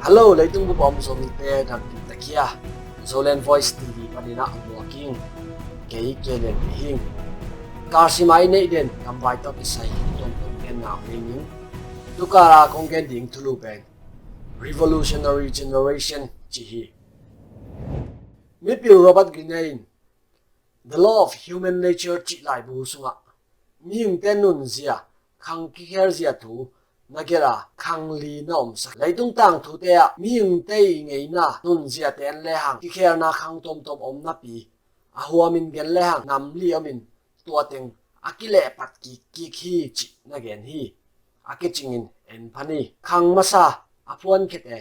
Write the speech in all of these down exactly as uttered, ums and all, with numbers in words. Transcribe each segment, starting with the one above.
Hello, leitung bup a om Zomite dam kim ta kia. Zoland Voice T V panin ah buaking. Kei Kelen Hing. Kalsima i neih den gamvai tawh kisai tuamtuam genna om ning. Tukala kong gen ding thulu pen Revolutionary Generation ci hi. Mipil Robert Greene in The Law of Human Nature cih laibu sungah mihingte nunzia, khang kikhelzia thu na gelh a khang li na omsak. Leitung tangthute ah mihingte i ngeina nunziate en lehang kikhelna khang tuamtuam om napi a huamin gen lehang nam li omin tua teng a kilehpat kikkik hi cih na gen hi. A kicingin en phan hi. Khang masa a phuankhete,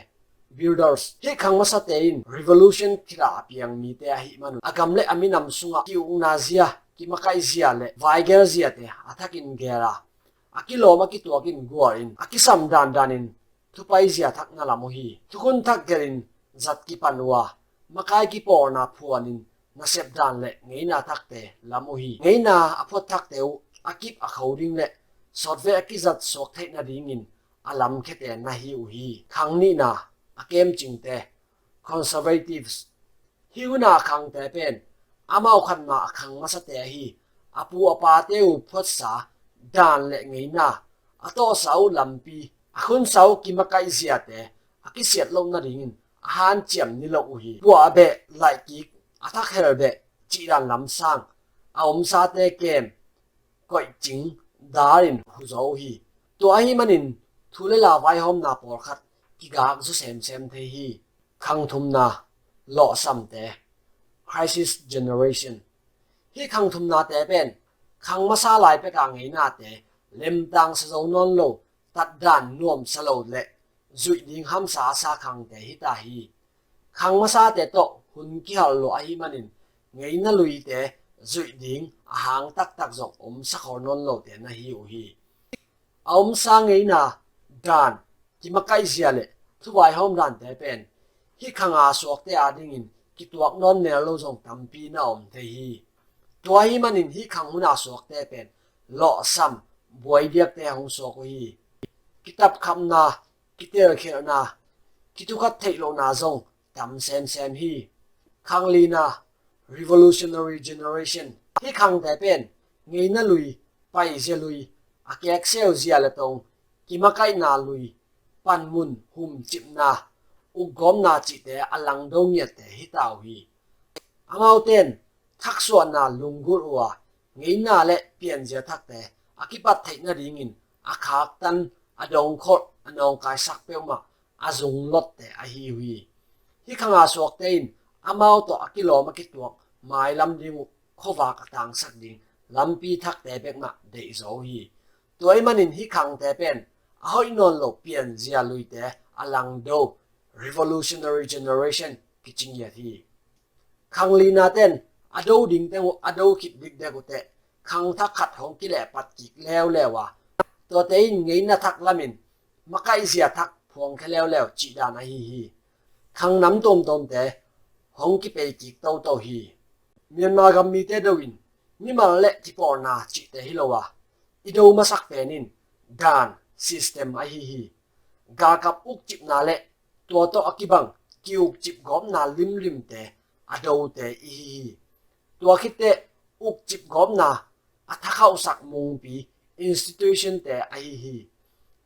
builders. Hih khang masate in revolution khit a piang mite ahih manun a gam le a minam sungah ki-ukna zia, kimakaih zia le vaigel ziate a thakin gel a, a kilawm a kituakin gualin a kisam dandanin thupai zia thak na lam uh hi. Thukhun thak gelhin zat kipan uh a, makai kipawlna phuanin nasep dan le ngeina thakte lam uh hi. Ngeina a phuat thakte uh a kip a kho ding le sawtvei a kizat suak theih nadingin a lamkhiate na hi uh hi. Khang nihna a kemcingte, conservatives. Hih huna khangte pen amau khatma a khang masate ahi a pu a pate uh phuatsa dan le ngeina, a tawhsa uh lampi, a khunsa uh kimakaih ziate a kisiat loh nadingin a hanciam niloh uh hi. Puah beh, laihkik, a thakhel beh cihdan lamsang a omsate kem, koihcing dalin huzaw uh hi. Tua ahih manin thu le la vaihawmna pawlkhat kigak zaw semsem thei hi. Khang thumna, lawhsamte, crisis generation. Hih khang thumnate pen khang masa lai peka ngeinate lemtang sa zo nawn lo, tatdan nuamsa lo le zuih ding hamsa a sa khangte hita hi. Khang masate tawh hun kihal lua ahih manin ngeina luite zuih ding a hang taktak zong om sa khol nawn lote na hi uh hi. A omsa ngeina dan, kimakaih zia le thuvaihawm dante pen hih khanga suakte adingin kituak nawn mel lo zong tampi na om thei hi. Tua ahih manin hih khang huna suakte pen lawhsam, buai diakte hong suak uh hi. Kitapkhapna, kitelkhialhna, kithukhat theih lohna zong tam semsem hi. Khang lina, revolutionary generation. Hih khangte pen ngeina lui, paizia lui, a kekseu zia le tong, kimakaihna lui, panmun, humcipna, ukgawpna cihte a langdo ngiatte hita uh hi. Amaute in thaksuahna lunggulh uh a, ngeina le pianzia thakte a kipat theih nadingin a khaktan, a dongkholh, a nawngkaisak peuhmah a zunglotte ahi uh hi. Hih khanga suakte in amau tawh a kilawm a kituak mailam ding uh khuavak a tangsak ding lampi thakte bekmah deihzaw uh hi. Tua ahih manin hih khangte pen a hoih nawn lo pianzia luite a langdo, revolutionary generation kici ngiat hi. Khang linaten a do ding teng uh a do khit dikdek uh teh khang thak khat hong kilehpat kik leuleu a, tuate in ngeina thak lamin makaihzia thak phuangkhia leuleu cihdan ahi hi. Khang nam tuamtuamte hong kipei kik toto hi. Myanmar gam mite do in mimal le kipawlna cihte hi lo a, i do masak pen in dan, system ahi hi. Galkap ukcipna le tua tawh a kibang ki-ukcip gawpna limlimte a dote i hi hi. Tua khitteh ukcip gawpna a thakhauhsak mungpi, institutionte ahi hi.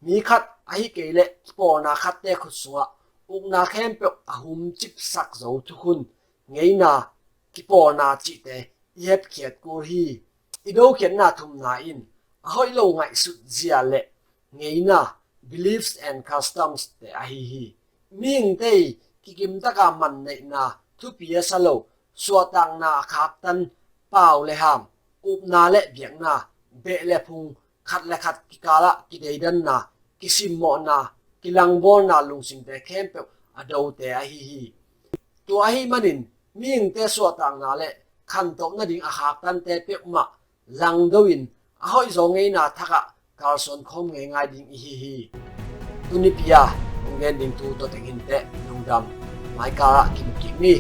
Mi khat ahi kei le kipawlna khatte khut sungah ukna khempeuh a humcipsak zo thukhun, ngeina, kipawlna cihte i hepkhiat kul hi. I dokhiatna thumna in a hoih lo ngaihsut zia le ngeina, beliefs and customs te ahi hi. Mihingte i kikimtaka manneihna, thupi a sa lo, suahtakna a khaktan, pau le ham, upna le biakna, beh le phung, khat le khat kikalah kideidanna, kisimmawhna, kilangbawlna lungsimte khempeuh a dote ahi hi. Tua ahih manin mihingte suahtakna le khantoh nading a khaktante peuhmah langdo in a hoihzaw ngeina thakah kalsuan khawm ngeingai ding i hi hi. Tunipi a hong gen ding thu tua teng hinteh, lungdam. Maikalah kimu kik ni.